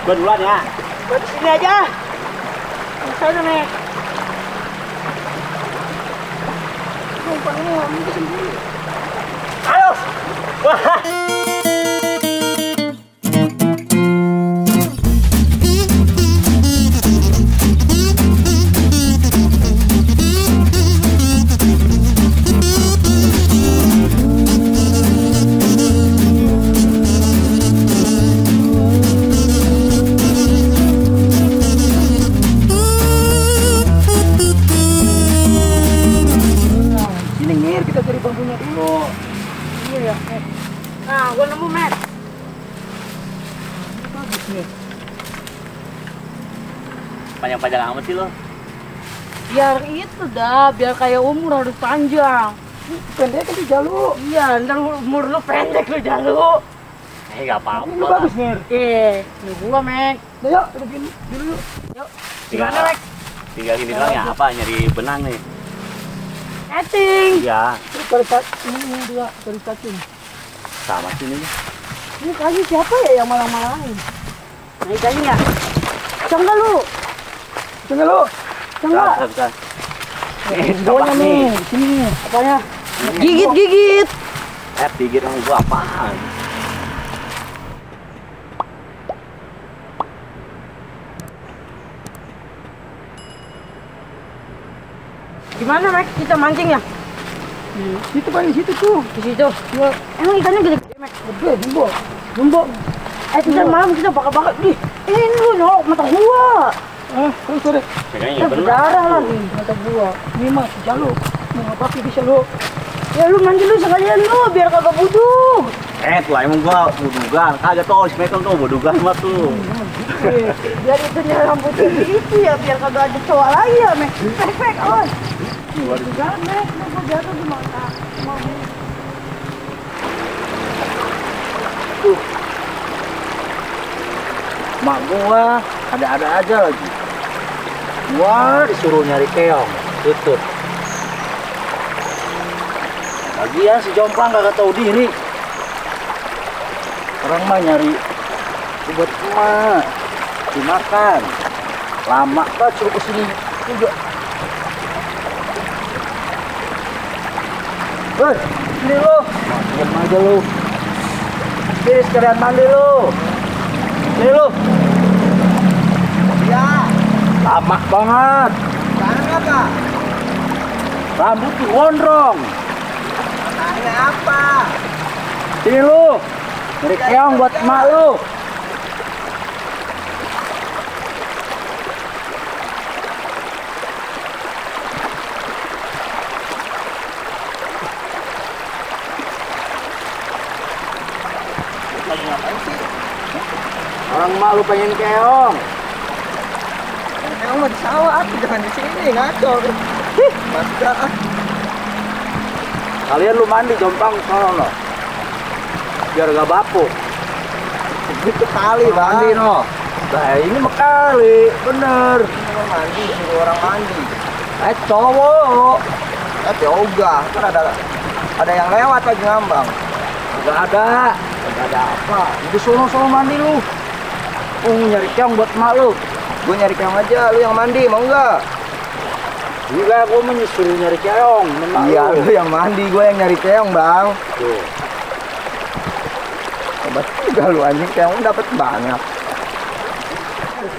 Gua duluan ya. Gua di sini aja. Sana, Mek. Ayo. Wah. Kita cari bambunya dulu. Iya ya, Mek. Nah, gua nemu, Mek. Ini bagus nih. Panjang-panjang amat sih lo. Biar itu dah, biar kayak umur harus panjang. Pendek kan di jalu. Iya, ntar umur lu pendek lu jalu. Gak apa-apa. Ini bagus, Mek. Ini gua, Mek. Yuk, udah gini dulu. Yuk. Gimana, Mek? Tinggal gini doang ya, apa? Nyari benang nih. Cacing. Iya. Ini dua dari cacing. Sama sini. Ini kali siapa ya yang malang-malangin? Nah, ikannya ya. Cangga lu. Cangga. Bisa. Bawahnya nih, sini. Apanya? Gigit. Gigit sama gua apaan? Gimana, Mek? Kita mancing ya? Situ paling situ tuh. Di situ. Ya. Emang ikannya gede-gede, Mek? Gede, jumbo. Ntar malam kita bakar-bakar. Ini lu nyolok mata gua. Terus. Pegangnya berdarah lagi mata gua. Ini mah jalu. Mau pakai bisa lu. Ya lu mandi lu sekalian lu biar kagak buduk. Tuh emang gua budugan. Kagak tau, semeton tuh budugan mah tuh. Biar itu rambutnya gitu ya, biar kagak ada cowok lagi ya, Mek. Pek, on. Budugan, Mek. Gua jatuh gimana? Mak gua ada-ada aja lagi. Gua disuruh nyari keong, tutup. Lagian si jomplang kagak tahu diri. Orang mah nyari buat emak dimakan. Lama banget suruh kesini juga. Hei, sini lu. Diam aja lu. Sini sekalian mandi lu. Sini lu. Ya. Lama banget. Sekarang apa? Rambut gondrong. Tanya apa? Sini lu. Nyari keong buat emak lu. Lagi ngapain sih? Orang emak lu pengen keong. Emang mau di sawah, jangan di sini, ngaco. Masa? Kalian lu mandi jomplang sono lo. Biar gak bapuk. Gitu kali, Bang. Mandi no. Nah ini mah kali, bener. Ini mandi, suruh orang mandi. Cowok. Ya ogah, kan ada yang lewat lagi ngambang. Gak ada apa. Di sono mandi lu. Nyari keong buat emak lu. Gue nyari keong aja, lu yang mandi, mau nggak? Enggak, gue menyuruh nyari keong. Iya, lu yang mandi, gue yang nyari keong, Bang. Tuh. Hebat juga lu anjing, keong dapat banyak.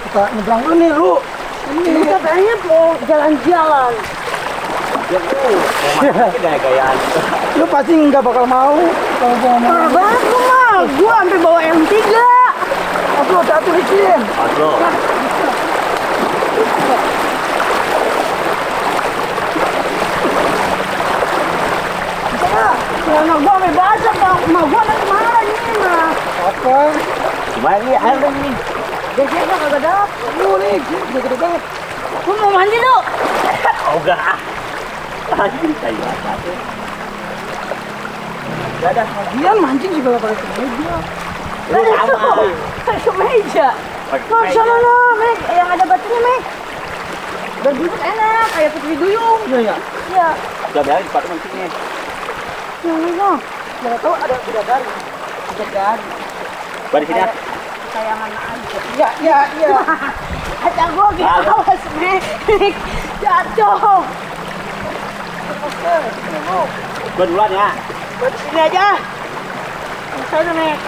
Kita nyebrang dulu nih, lu. Ini katanya mau jalan-jalan. Ya lu, mau gayaan. Lu pasti nggak bakal mau. Kalau mau ngomong. Banget lu mah, gue sampai bawa M3. Aku udah tulisin. Aduh. Celana gua sampai basah, Bang. Emak gua nanti marah ini mah. Apa? Gimana nih air nih? Biasanya kagak dapet. Lu nih, gede banget. Gua mau mandi lu. Ogah. Anjing kayak apa? Dadah, lagian mancing juga gak pakai kemeja. Lu sama. Pakai kemeja. Mau sana lo, Mek. Yang ada batunya, Mek. Dan duduk enak, kayak putri duyung. Iya, ya? Iya. Udah biarin sepatu mancingnya. Yang ini, Nggak tahu ada bidadari. Bidadari. Bari sini ya. kesayangan aja. Iya. Ada gua gitu, awas, Mek. Jatuh. Oke, sini, Bu. Gua duluan ya. Buat sini aja. Saya Mek.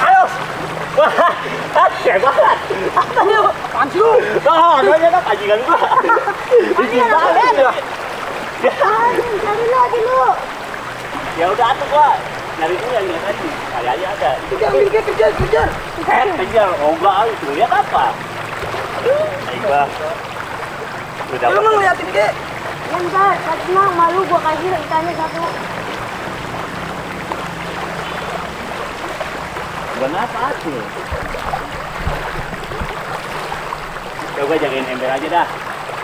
Ayo. Wah, keren banget. Apa lu? Apaan sih lu? Namanya kan pancingan gua. Izin banget ya. Cari lagi lu. Ya udah atuh gua. Nyari dulu yang lihat tadi. Kali aja ada. Kejar. Kejar. Oh enggak, itu lihat apa? Ayo gua. Udah. Lu mau ngeliatin ke? Ya enggak, senang malu gua kasih ikannya satu. Bukan apa tuh? Coba jagain ember aja dah.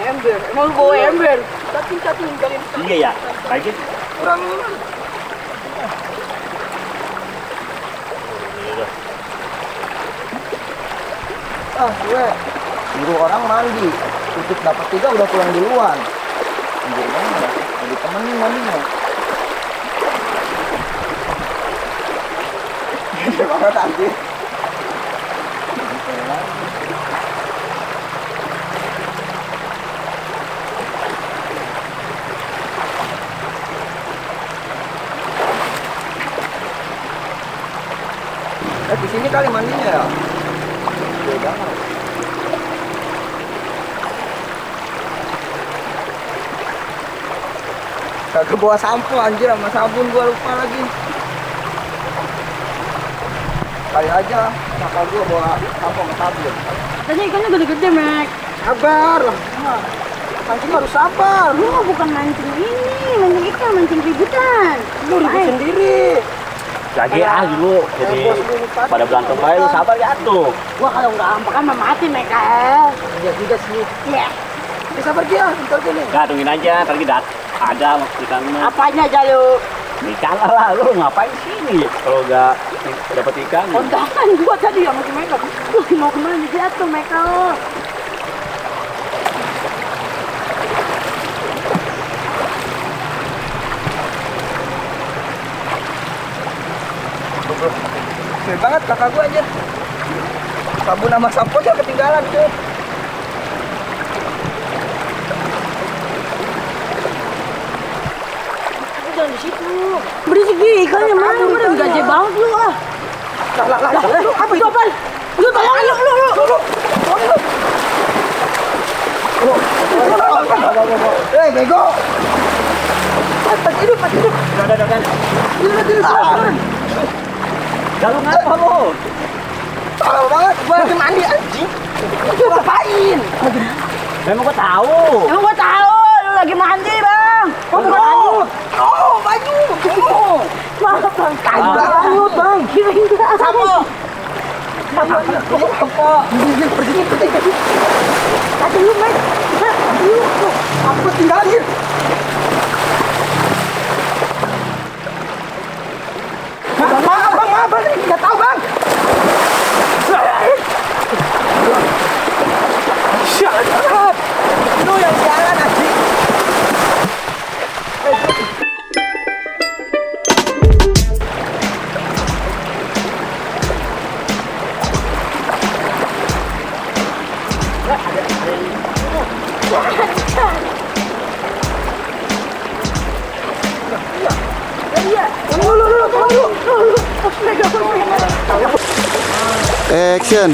Ember, emang lu bawa ember? Cacing kalian. Iya ya, lagi Kurang gue nyuruh orang mandi, tutup dapat 3 udah pulang duluan. Anjir banget, lagi temenin mandinya. Gede banget anjir. Di sini kali mandinya ya? Gede banget. Kagak bawa sampo anjir, sama sabun gua lupa lagi. Kali aja kakak gua bawa sampo sama sabun. Tadi ikannya gede-gede, Mek. Sabar lah. Mancing harus sabar. Lu bukan mancing ini, mancing ikan, mancing ributan. Lu ribut sendiri. lagi dulu. Jadi pada berantem aja lu sabar ya tuh. Gua kalau nggak ampak kan mati, Mikael. Iya juga sih. Iya. Ya, sabar dia, bentar gini. Nggak, tungguin aja, ntar kita ada ikannya. Apanya aja lu? Ikan lah, lu ngapain sini kalau nggak dapat ikan? Kondangan gua tadi sama si Mikael. Lu mau kemana jatuh, Mikael? Keren banget kakak gua aja. Sabun sama sampo aja ketinggalan tuh. Jangan di situ. Berisik di ikannya mana? Udah gaje banget lu ah. Lah, Lu apa itu apaan? Lu tolong lu. Eh, bego. Pas hidup. Udah. Udah. Lalu ngapa lu? Parah banget, gua lagi mandi anjing. Lu ngapain? Memang gua tahu. Emang gua tahu lu lagi mandi, Bang. Oh, baju. Maaf, Bang. Baju, Bang. Kirain gua Sampo. Sampo. Pergi. Tadi lu, Mek. Aku tinggalin. Bang, nggak tahu, Bang. Sialan. Lu yang sialan, anjing. Action.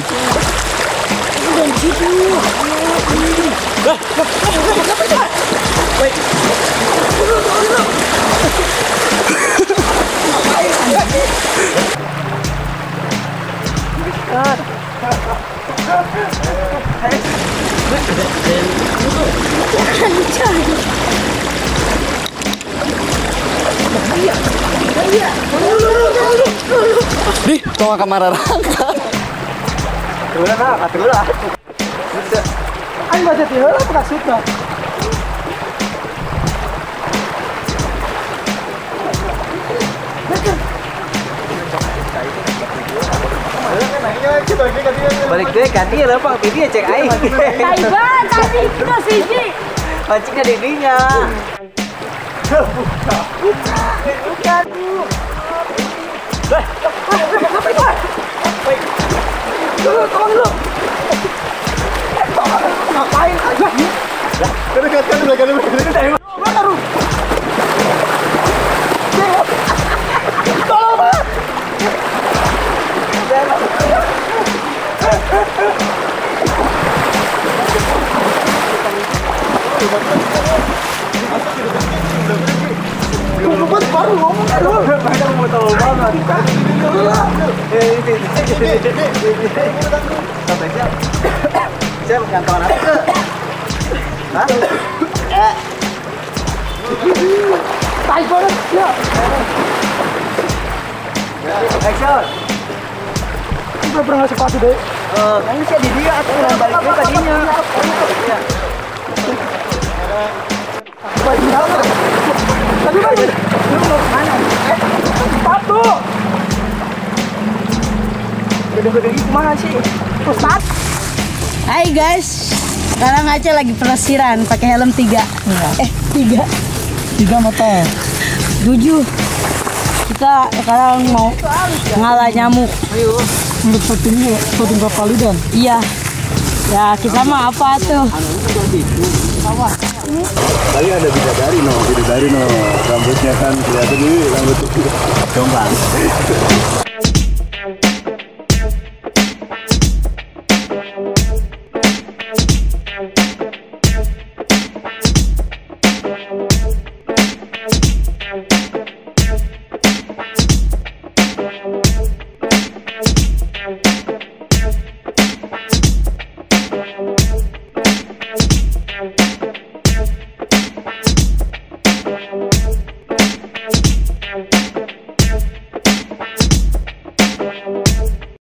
Di, tong kamar rangka. Udah. Aing baca di heula apa maksudnya? Balik deh ganti ya Pak, dia cek aing. Taiwan tadi kita siji. Pancingnya dedinya. Ngapain aja? Baru ngomong kan lu. Mau tahu banget. Siap kantongan apa ke? Hah? Tai banget ya. Action. Kita pernah ngasih sepatu deh. Kayaknya sih di dia atau yang balik dia tadinya. Iya. Tadi kan lu mau kemana? Sepatu. Gede-gede gimana sih? Sepatu. Hai guys, sekarang Aca lagi pelesiran pakai helm 3. 3 mata. 7. Kita sekarang mau ngalah nyamuk. Menurut settingnya, setting kapalidan. Iya. Ya kita mah apa tuh? Tadi ada bidadari no, rambutnya kan kelihatan ini rambut jomblang.